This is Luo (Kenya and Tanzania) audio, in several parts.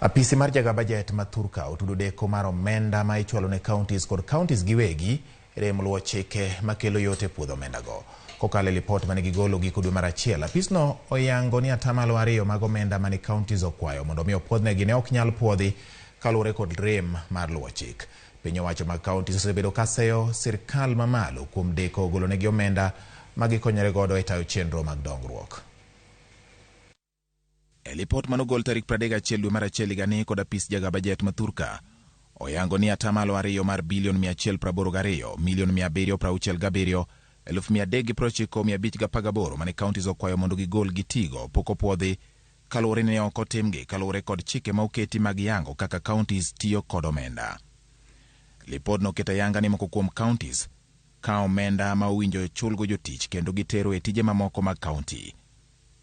Apisi mar jaga bajet ma thurka otudo deko mar omenda ma ichwalo ne counties kod counties giwegi rem luwo chike makelo yot e puodho omenda go. Kokalo e lipot mane gigolo giko dwe mar achiel, apisno oyango ni 2% mag omenda mane counties okwayo mondo mi opuodhnegi ne ok nyal puodhi kaluwore kod rem mar luwo chik. Piny owacho mag counties osebedo ka seyo sirkal mamalo kuom deko golonegi omenda ma gikonyore godo e tayo chenro mag dongruok. E lipot manogol tarik 31 dwe mar achiel higani kod apis jaga bajet ma thurka, oyango ni 2% mar bilion 182 milion 767 390,518 mane counties okwayo mondo gigol gitigo pok opuodhi kaluwore ni ne ok otimgi kaluwore kod chike ma oketi mag yango kaka counties tiyo kod omenda. Lipodno oketo ayanga ni moko kuom counties ka omenda ma owinjo chulgo jotich kendo gitero e tije mamoko mag county.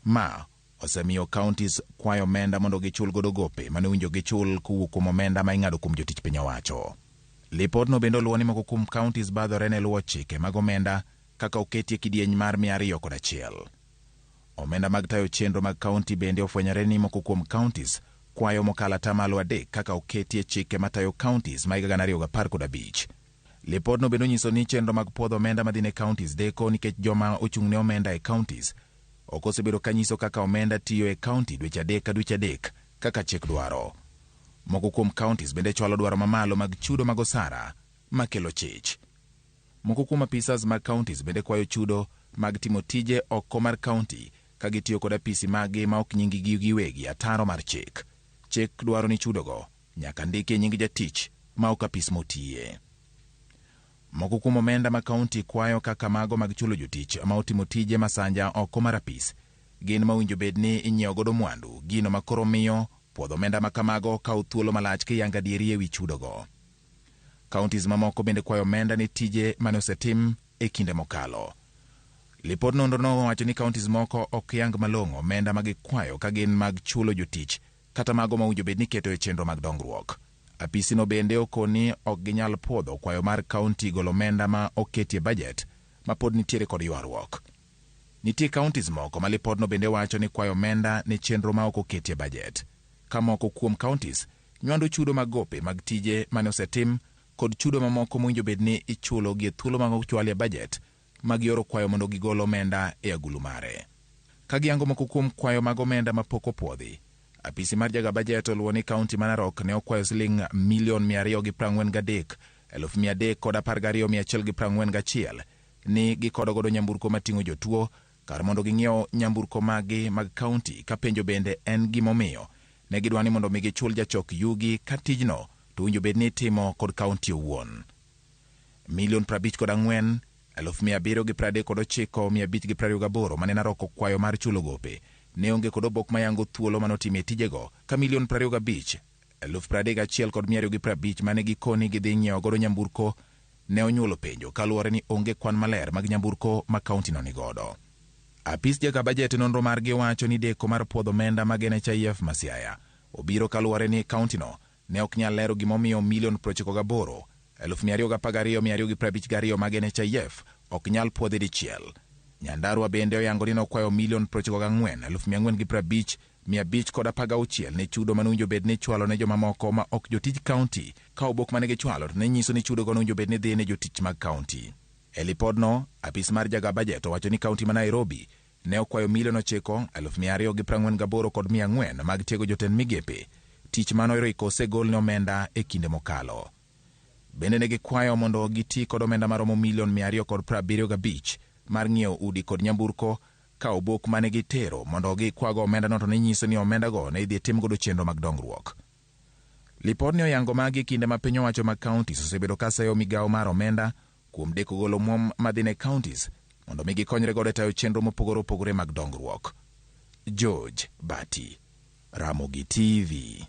Ma osemiyo counties kwayo omenda mondo gichul godo gope mane owinjo gichul kowuok kuom omenda ma ing'ado kuom jotich piny owacho. Lipodno bende oluwo ni moko kuom counties badhore ne luwo chike mag omenda kaka oketie kidieny mar 201. Omenda mag tayo chenro mag county bende ofwenyore ni moko kuom counties kwayo mokalo 3% kaka oketie chike matayo counties ma higa 2015. Lipodno bende onyiso ni chenro mag puodho omenda madhi ne counties deko nikech joma ochung' ne omenda e counties ok osebedo ka nyiso kaka omenda tiyo e county dweche 3 ka dweche 3 kaka chik dwaro. Moko kuom counties bende chwalo dwaro mamalo mag chudo mag osara makelo chich. Moko kuom apisas mag counties bende kwayo chudo mag timo tije oko mar county ka gitiyo kod apisi maggi ma ok nying-gi giwegi ataro mar chik. Chik dwaro ni chudogo nyaka ndiki e nying jatich ma ok apis motiye. Moko kuom omenda ma county kwayo kaka mago mag chulo jotich ma otimo tije masanja oko mar apis gin ma owinjo bed ni inyiewo godo mwandu, gino ma koro miyo puodho omenda ma kamago kawo thuolo malach kiyango adieri ewi chudogo. Counties mamoko bende kwayo omenda ne tije mane osetim e kinde mokalo. Lipod nonro nowacho ni counties moko ok yang malong'o omenda ma gikwayo ka gin mag chulo jotich kata mago ma owinjo bed ni iketo e chenro mag dongruok. Apisino bende okoni ok ginyal puodho kwayo mar county golo omenda ma oketie bajet ma pod nitiere kod ywaruok. Nitie counties moko ma lipodno bende wacho ni kwayo omenda ne chenro ma ok oketie bajet. Ka moko kuom counties nywando chudo mag gope mag tije mane osetim kod chudo mamoko mowinjo bed ni ichulo gi e thuolo mag ochwalie bajet ma gioro kwayo mondo gigol omenda e agulu mare. Ka giyango moko kuom kwayo mag omenda mapok opuodhi, apisi mar jaga bajet oluwo ni county ma Narok ne okwayo siling milion 243 312,141 ni gikodo godo nyamburko mating'o jotuo kar mondo ging'iew nyamburko maggi mag county ka penjo bende en gimomiyo ne gidwa ni mondo mi gichul jachok yugi ka tijno to owinjo bed ni itimo kod county owuon. Milion 54 739 528 mane Narok okwayo mar chulo gope ne onge kod obok mayango thuolo manotimie tijego ka milion 25 31,250 mane gikoni gidhi nyiewo godo nyamburko ne onyuolo penjo kaluwore ni onge kwan maler mag nyamburko ma kaunti no nigodo. Apis jaga bajet nonro margi wacho ni deko mar puodho omenda mag NHIF ma Siaya obiro kaluwore ni kaunti no ne ok nyal lero gimomiyo milion 98 212 252 mag NHIF ok nyal puodhi dichiel. Nyandarua bende oyango ni nokwayo milion 94 450 516 ne chudo mane owinjo bed ni ichwalo ne jomamoko ma ok jotij kaunti ka obok mane gichwalo to ne nyiso ni chudogo nowinjo bed ni dhi ne jotich mag kaunti. E lipodno, apis mar jaga bajet owacho ni kaunti ma Nairobi ne okwayo milion 9 248 kod 400 mag tiego jotend migepe, tich mano oriko osegol ne omenda e kinde mokalo. Bende ne gikwayo mondo giti kod omenda maromo milion 275 mar ng'iewo udi kod nyamburko ka obok mane gitero mondo gikwago omendano to ne nyiso ni omendago ne idhi tim godo chenro mag dongruok. Lipodni oyango magi kinde ma piny owacho mag counties osebedo ka seyo migawo mar omenda kuom deko golo omwom madhi ne counties mondo mi gikonyre godo e tayo chenro mopogore opogore mag dongruok. George Bati, Ramogi TV.